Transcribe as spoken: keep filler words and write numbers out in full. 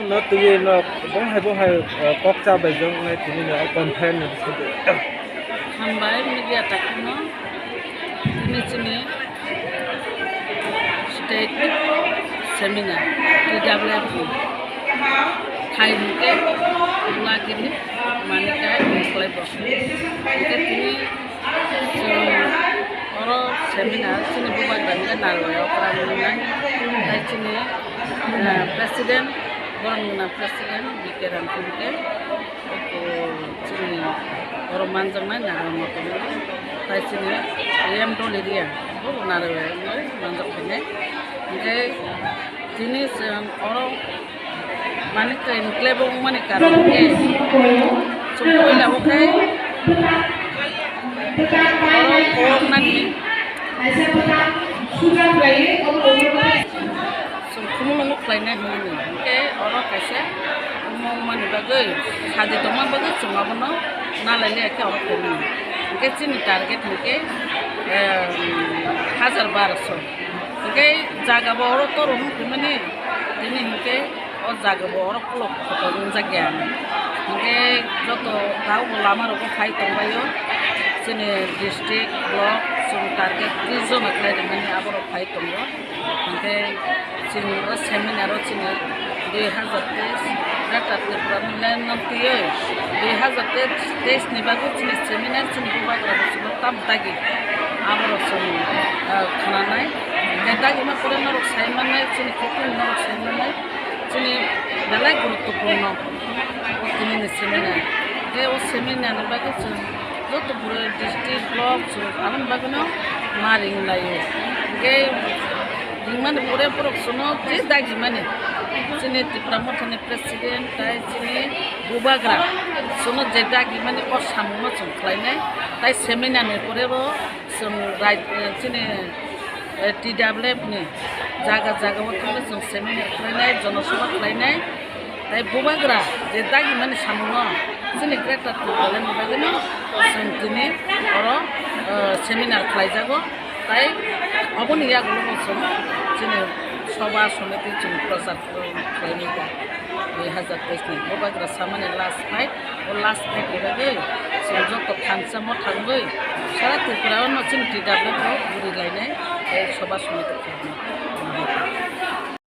No twi no bong hai bong hai, eh, kok cha bai jong nai tini no content ni bisingo. Hambai media takhukno tini chini state seminar T W F ni khai hwnkhe Ulagiri Manika Enklebo. Hwnkhe tini chwng oro seminar chini bubagra hwnkhe Narwai Okra wngnai. Tai chini, eh, president, borom gwnang president B K Ramkho hwnkhe. Chini oro manjaknai Narwai Motha, tai chini M Doliria bo Narwai wngwi manjak phainai. Hwnkhe tini chwng oro Manika Enklebo wngmani karon khe chwng puila bo khe oro kok nani chwng khumulwngo khlainai hwnmani. Hwnkhe oro kaisa omo wngmani bagwi, sadi tongma bagwi chwng abono nalai liya khe oro phaimani. Hwnkhe chini target hwnkhe, em, hajar barosho. Hwnkhe jaga bo oro toro wng phaimani, tini hwnkhe o jaga bo oro kolok kotor wngjak ya. Hwnkhe joto tabukbo lama rogo phai tongbaio, chini district, block, chwng target tris jona khlai rimani aborok phai tongo. Hwnkhe chini o seminar o chini dui hazar teis Greater Tripura ni land no twiwi dui hazar teis ni bagwi chini seminar chini bubagra rok chwngno tam dagi aborok chwng, ah, khnanai. Hwnkhe dagima pore norok sai mannai, chini khukung norok sai mannai, chini belai guruttopurno o tini ni seminar. Hwnkhe o seminar ni bagwi chwng joto bwrwi district, block, chwng aboni bagwino ma ring laio. Hwnkhe ringmani pore borok chwngno je dagimani, chini Tipra Mothani president tai chini bubagra chwngno je dagimani o samungno chwng khlainai. Tai seminar ni pore bo chwng rai-, chini, eh, T W F ni jaga jaga o thangwi chwng seminar khlainai, jonosobha khlainai. Tai bubagra je dagimani samungno chini Greater Tipraland ni bagwino chwng tini oro, eh, seminar khlaijago. Tai oboni yagulo bo chwng chini sobha somiti chwng prochar khlainai da. Dui hazar teis ni bubagra samani last fight, o last fight ni bagwi chwng joto thansa mo thangwi sara Tripura o no chini T W F o guri lainai, tai sobha somiti khlainai.